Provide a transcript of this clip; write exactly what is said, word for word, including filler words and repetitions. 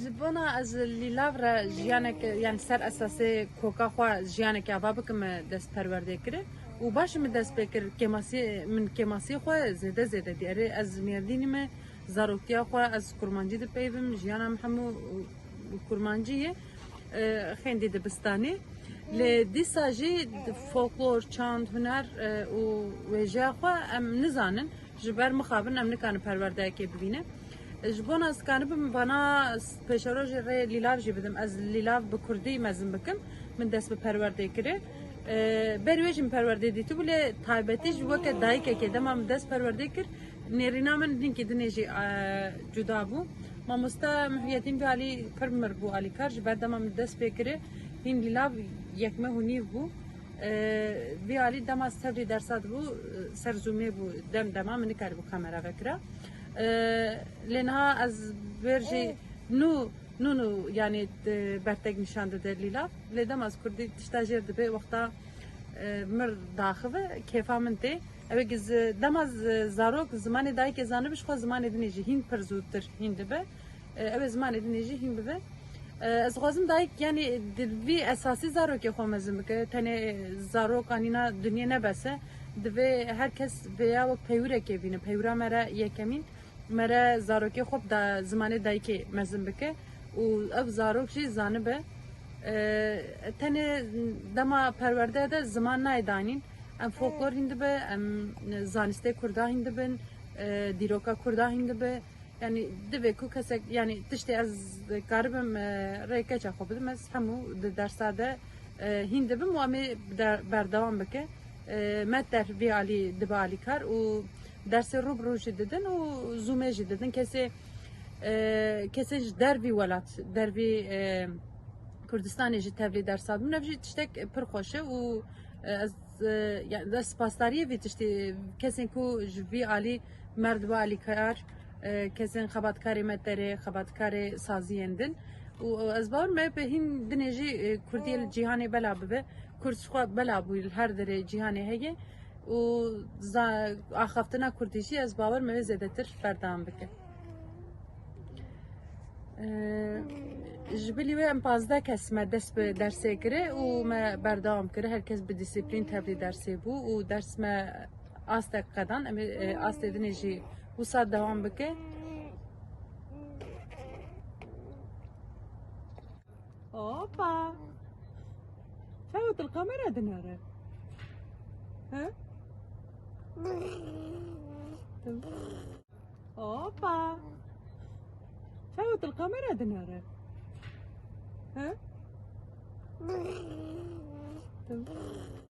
Ji bona ez li Lîlav re jiyanek, yani ser esasê koka xwe jiyanek ava bikim, me dest perwerdê kir û baş min dest pê kir. Kêmasî, min kêmasî xwe zêde zêde diyarê. Ez Mêrdînî me, zarokiya xwe ez kurmancî dipeyvim, jiyana min hemû kurmancî ye, e, xêndî dibistanê. Lê dîsa jî folklor, çand, huner, e, û wêjeya xwe em nizanin. Ji ber mixabin em nikarin perwerdeyekê bibîne. Ji bona ez kanibim vana pêşerojê rê Lîlav jî bidim. Ez Lîlav bi kurdî mezin bikim. Min dest bi perwerdê kiri. E, berî wê jî min perwerdê dîtibû, lê taybetî ji weke dayikekê dema min dest perwerdê kir, nêrîna min hinkî dinê jî, e, cuda bû. Mamoste Muhiyetîn vî alî pir mir bû alîkar, ji ber dema min dest pê kiri, hîn Lîlav yek meh û nîv bû. E, vî alî dema ez tevlî dersa dibû, e, ser zûmê bû, dem dema min nikaribû kamera vekira. E, lê niha ez ber jî nû, nû, nû, yani, e, bertek nîşan dide Lîlav. Lê dema ez kurdî tişta jêr dibe, wexta, e, mir daxive, kêfa min tê. Ew ê giz-, dema z-, zarok zimanê dayikê zanibe, ji xwe zimanê dinê jî hîn pir zûtir hîn dibe. E, ew ê zimanê dinê jî hîn bibe. E, ez dixwazim dayik, yani, di vî esasî zarokê xwe mezin bike. Tenê zarok anîna dinyê ne bes e. Divê her kes vêya wek peywirek bîne. Peywira me re yekemîn, me re zarokê xwe bi da-, zimanê dayikê mezin bike. Û ev zarok jî zanibe. E, tenê dema perwerde de ziman nayê danîn. Em folklor hîn dibe, em zanistê kurda hîn dibin, e, dîroka kurda hîn dibe. Yani divê ku kesek, yani tiştê ez karibim, e, rê keça xwe bidim, ez hemû di dersa de, e, hîn dibim û em ê der-, berdewam bike. E, me der vî alî dibe alîkar û dersê rû bi rû jî didin û zûmê jî didin. Kesê, e, kesên ji dervî welat, dervî, e, Kurdistanê jî tevlî dersa dibin. Ev jî tiştek pir xweş e û, e, ez, e, yani, ez spasdariyê vî tiştî kesên ku ji vî alî merdiba alîkar, e, kesên xebatkarê me derê, xebatkarê saziyên din. Û, e, ez bawer me bi hîn dinê jî, e, Kurdiyê li cîhanê bela bibe. Kurd ji xwe bela bû li her derê cîhanê heye. Û za-, axaftina Kurdî jî ez bawer me wê zêdetir berdewam bike. Ee, ji bilî wê em pazdeh kes me dest bi dersê kiri û me berdewam kiri. Her kes bi disiplîn tevlî dersê bû û ders me astek qedan. Em ê, e, astê dinê jî wisa dewam bike. Opa! Çawa tu li kamera dinere? He? Opa! Çawa tu li kamera dinere? He?